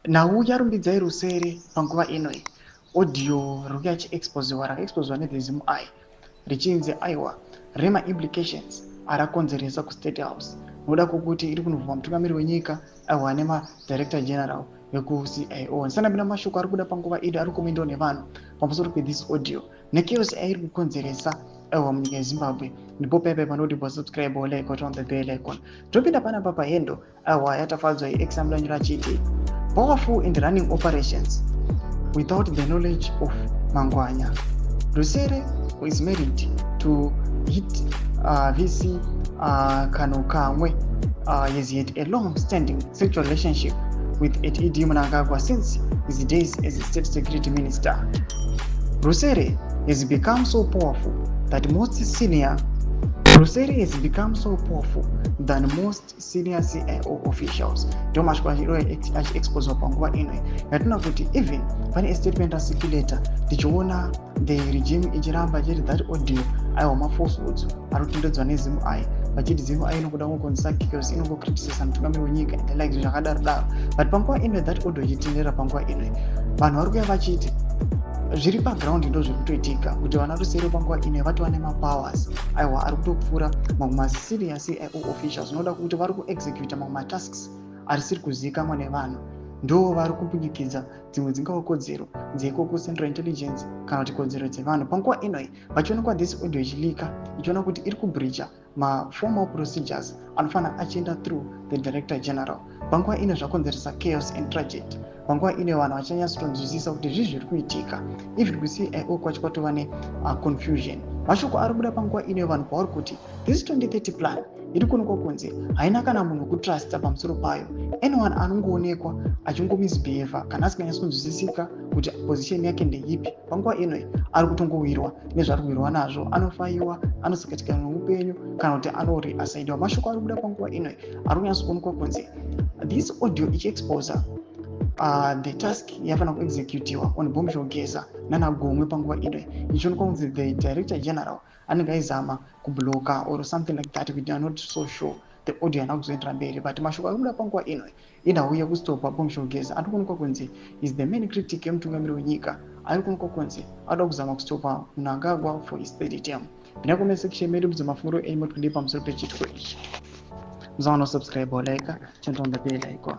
Nhau yaRumbidzai Rusere panguva ino iyi, audio riri yachiexposiwa, rakaexposiwa neThe ZimEye, richinzi aiwa, rema implications arakonzeresa kuState House nokuda kwokuti iri kunobvuma mutungamiri wenyika aiwa nemadirector general vekuCIO. Ndisanapinda mashoko ari kuda panguva ino ari kumendiwa nevanhu pamusoro pethis audio nechaos airi kukonzeresa aiwa munyika yeZimbabwe, ndipo paipai panoti pasubscribe, like, on the bell icon. Topinda panapa pahandle aiwa yaTafadzwa yeexample anyora achiti, "Powerful and running operations without the knowledge of Mangwanya. Rusere, who is married to hit VC Kanhukamwe, has had a long standing sexual relationship with ED Mnangagwa since his days as a state security minister. Rusere has become so powerful that most senior Rusere has become so powerful than most senior CIO officials." Ndo mashoko achiexposwa panguva ino yatinoona kuti even pane statement acirculata, tichiona the regime ichiramba chiti that audio aiwa mafalsehoods ari kutendedzwa neZimEye, vachiti ZimEye inokuda kukonzesa chaos, inongocriticiza mutungamiri wenyika and the like, zvakadaro daro. But panguva ino that audio ichitendera, panguva ino vanhu vari kuya vachiti zviri paground ndo zviri kutoitika, kuti vana Rusere panguva ino vatova nemapowers aiwa ari kutopfuura mamwe masenior CIO officials, unoda kuti vari kuexecuta mamwe matasks arisiri kuzivikanwa nevanhu. Ndo vari kupunyikidza dzimwe dzingava kodzero dzekoko Central Intelligence kana kuti kodzero dzevanhu. Panguva inoi vachionekwa this audio ichileaka, ichiona kuti iri kubreacha maformal procedures anofanira achienda through the director general. Panguva ino zvakonzeresa chaos and tragedy. Panguva ino vanhu vachanyatsotonzwisisa kuti zvii zviri kuitika. Even kuCIO kwacho kwatova neconfusion. Mashoko ari kubuda panguva ino, vanhu pavari kuti this 2030 plan iri kuonekwa kunzi haina kana munhu wekutrusta pamusoro payo. Anyone anongoonekwa achingomisbehavha kana asinganyatsi kunzwisisika kuti position yake ndeipi, panguva ino ari kutongowirwa nezvari kuwirwa nazvo, anofayiwa, anosakatika neupenyu kana kuti anoriasaidiwa. Mashoko ari kubuda panguva ino ari kunyatsa kuonekwa kunzi this audio ichiexposa the task yafanira kuexecutiwa on Bombshell Geza nanaGomwe. Panguva ino ichionekwa kunzi the director general anenge aizama kublocka or something like that. We are not so sure, the audio haina kuzoendera mberi, but mashoko ari kubuda panguva ino inhau yekustopa Bombshell Geza, ari kuonekwa kunzi is the main critic yemutungamiri wenyika, ari kuonekwa kunzi anoda kuzama kustopa Mnangagwa for his third term. Pinda comment section medu, muzamafungiro enyu moti kudii pamusoro pechitiko ichi. Musawana subscribe, like, turn on the bell icon.